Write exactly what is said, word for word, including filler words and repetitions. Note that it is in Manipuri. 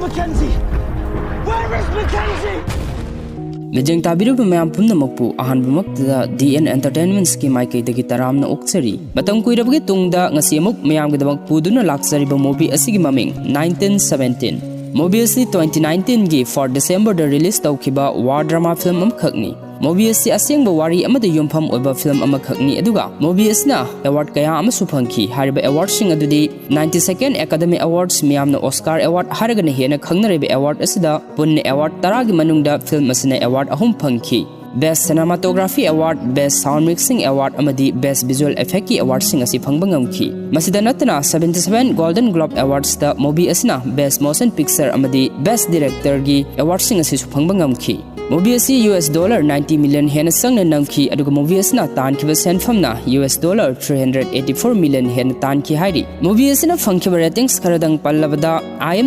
Mackenzie! Where is Mackenzie? ꯃꯤꯠꯌꯦꯡ ꯇꯥꯕꯤꯔꯤꯕ ꯃꯌꯥꯝ ꯄꯨꯝꯅꯃꯛꯄꯨ ꯑꯍꯥꯟꯕꯃꯛꯇꯗ ꯗꯤ ꯑꯦꯟ ꯑꯦꯟꯇꯔꯇꯦꯟꯃꯦꯟꯠꯁꯀꯤ ꯃꯥꯏꯀꯩꯗꯒꯤ ꯇꯔꯥꯝꯅ ꯑꯣꯛꯆꯔꯤ꯫ ꯃꯇꯝ ꯀꯨꯏꯔꯕꯒꯤ ꯇꯨꯡꯗ ꯉꯁꯤ ꯑꯃꯨꯛ ꯃꯌꯥꯝꯒꯤꯗꯃꯛ ꯄꯨꯗꯨꯅ ꯂꯥꯛꯆꯔꯤꯕ movie ꯑꯁꯤꯒꯤ ꯃꯃꯤꯡ nineteen seventeen꯫ Movie ꯑꯁꯤ twenty nineteenꯒꯤ four Decemberꯗ release ꯇꯧꯈꯤꯕ war drama film ꯑꯃꯈꯛꯅꯤ꯫ Movie ꯑꯁꯤ ꯑꯁꯦꯡꯕ ꯋꯥꯔꯤ ꯑꯃꯗ ꯌꯨꯝꯐꯝ ꯑꯣꯏꯕ film ꯑꯃꯈꯛꯅꯤ, ꯑꯗꯨꯒ movie ꯑꯁꯤꯅ award ꯀꯌꯥ ꯑꯃꯁꯨ ꯐꯪꯈꯤ꯫ ꯍꯥꯏꯔꯤꯕ awardꯁꯤꯡ ꯑꯗꯨꯗꯤ ninety-second Academy Awards, ꯃꯤꯌꯥꯝꯅ Oscar Award ꯍꯥꯏꯔꯒꯅ ꯍꯦꯟꯅ ꯈꯪꯅꯔꯤꯕ award ꯑꯁꯤꯗ ꯄꯨꯟꯅ award ꯇꯔꯥꯒꯤ ꯃꯅꯨꯡꯗ film ꯑꯁꯤꯅ award ꯑꯍꯨꯝ ꯐꯪꯈꯤ꯫ Best Cinematography Award, Best Sound Mixing Award ꯑꯃꯗꯤ Best Visual Effectꯀꯤ awardꯁꯤꯡ ꯑꯁꯤ ꯐꯪꯕ ꯉꯝꯈꯤ꯫ ꯃꯁꯤꯗ ꯅꯠꯇꯅ seventy-seven Golden Globe Awardsꯇ movie ꯑꯁꯤꯅ Best Motion Picture ꯑꯃꯗꯤ Best Directorꯒꯤ awardꯁꯤꯡ ꯑꯁꯤꯁꯨ ꯐꯪꯕ ꯉꯝꯈꯤ꯫ Movie ꯑꯁꯤ U S dollar ninety million ꯍꯦꯟꯅ ꯆꯪꯅ ꯅꯝꯈꯤ, ꯑꯗꯨꯒ movie ꯑꯁꯤꯅ ꯇꯥꯟꯈꯤꯕ ꯁꯦꯟꯐꯝꯅ U S dollar three hundred eighty-four million ꯍꯦꯟꯅ ꯇꯥꯟꯈꯤ ꯍꯥꯏꯔꯤ꯫ Movie ꯑꯁꯤꯅ ꯐꯪꯈꯤꯕ ratings ꯈꯔꯗꯪ ꯄꯜꯂꯕꯗ, I M